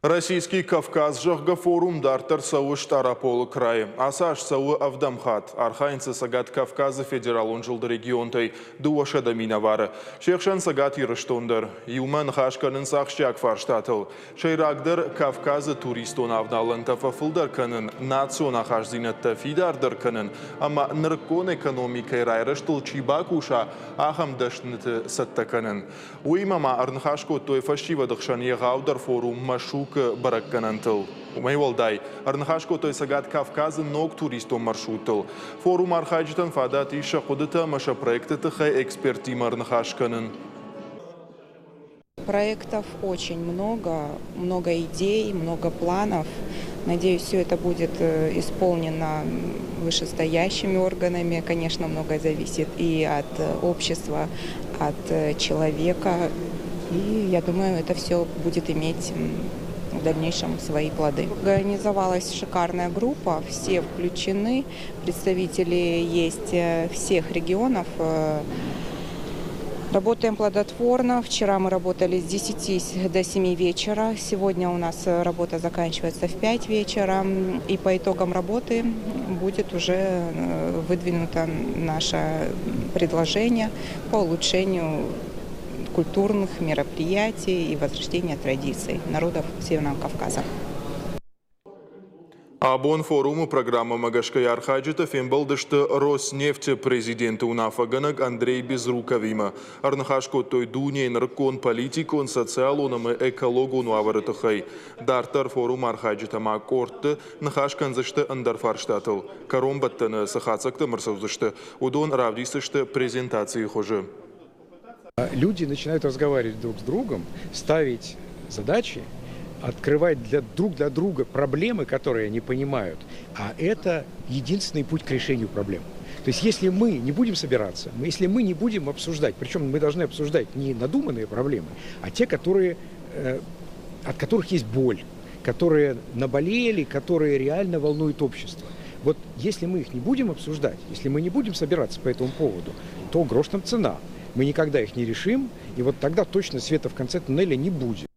Российский Кавказ, зӕгъгӕ, форум дарддӕр цӕуы Стъараполы крайы. Ацы аз цӕуы ӕвдӕм хатт. Архайынц дзы Цӕгат Кавказы федералон зылды регионтӕй 200 минӕвары. Се хсӕн Цӕгат Ирыстон дӕр. Иумӕ ныхас кӕнынц ахсджиаг фарстатыл. Сӕйрагдӕр, Кавказы туристон авналӕнтӕ фӕфылдӕр кӕнын, национ ахастдзинӕдтӕ фидардӕр кӕнын ӕмӕ нырыккон экономикӕйы райрӕзтыл чи бакуса, ахӕм дӕсныты цӕттӕ кӕнын. Уыимӕ ма ӕрныхас кодтой фӕсивӕды хсӕн егъаудӕр форум Машук-ы бӕрӕггӕнӕнтыл. Уымӕй уӕлдай, ӕрныхас кодтой Цӕгат Кавказы ног туристон маршруттыл. Форум архайджытӕн фадат ис сӕ хъуыдытӕ ӕмӕ сӕ проекты тыххӕй эксперттимӕ ӕрныхас кӕнын. Проектов очень много, много идей, много планов. Надеюсь, все это будет э, исполнено вышестоящими органами. Конечно, многое зависит и от э, общества, от э, человека. И я думаю, это все будет иметь в дальнейшем свои плоды. Организовалась шикарная группа, все включены, представители есть всех регионов. Работаем плодотворно. Вчера мы работали с 10 до 7 вечера. Сегодня у нас работа заканчивается в 5 вечера. И по итогам работы будет уже э, выдвинуто наше предложение по улучшению культурных мероприятий и возрождения традиций народов Северного Кавказа. Абон форумы программӕмӕ гӕсгӕ архайджытӕ фембӕлдысты Роснефть-ы президенты уынаффӕгӕнӕг Андрей Безруковимӕ. Ӕрныхас кодтой дунейы нырыккон политикон, социалон ӕмӕ экологон уавӕры тыххӕй. Дарддӕр форумы архайджытӕ ма къордты ныхас кӕндзысты ӕндӕр фарстатыл. Кӕронбӕттӕны цы хатдзӕгтӕм ӕрцӕудзысты, уыдон равдисдзысты презентацийы хуызы. Люди начинают разговаривать друг с другом, ставить задачи, открывать для, друг для друга проблемы, которые они понимают. А это единственный путь к решению проблем. То есть если мы не будем собираться, если мы не будем обсуждать, причем мы должны обсуждать не надуманные проблемы, а те, которые, э, от которых есть боль, которые наболели, которые реально волнуют общество. Вот если мы их не будем обсуждать, если мы не будем собираться по этому поводу, то грош нам цена. Мы никогда их не решим, и вот тогда точно света в конце туннеля не будет.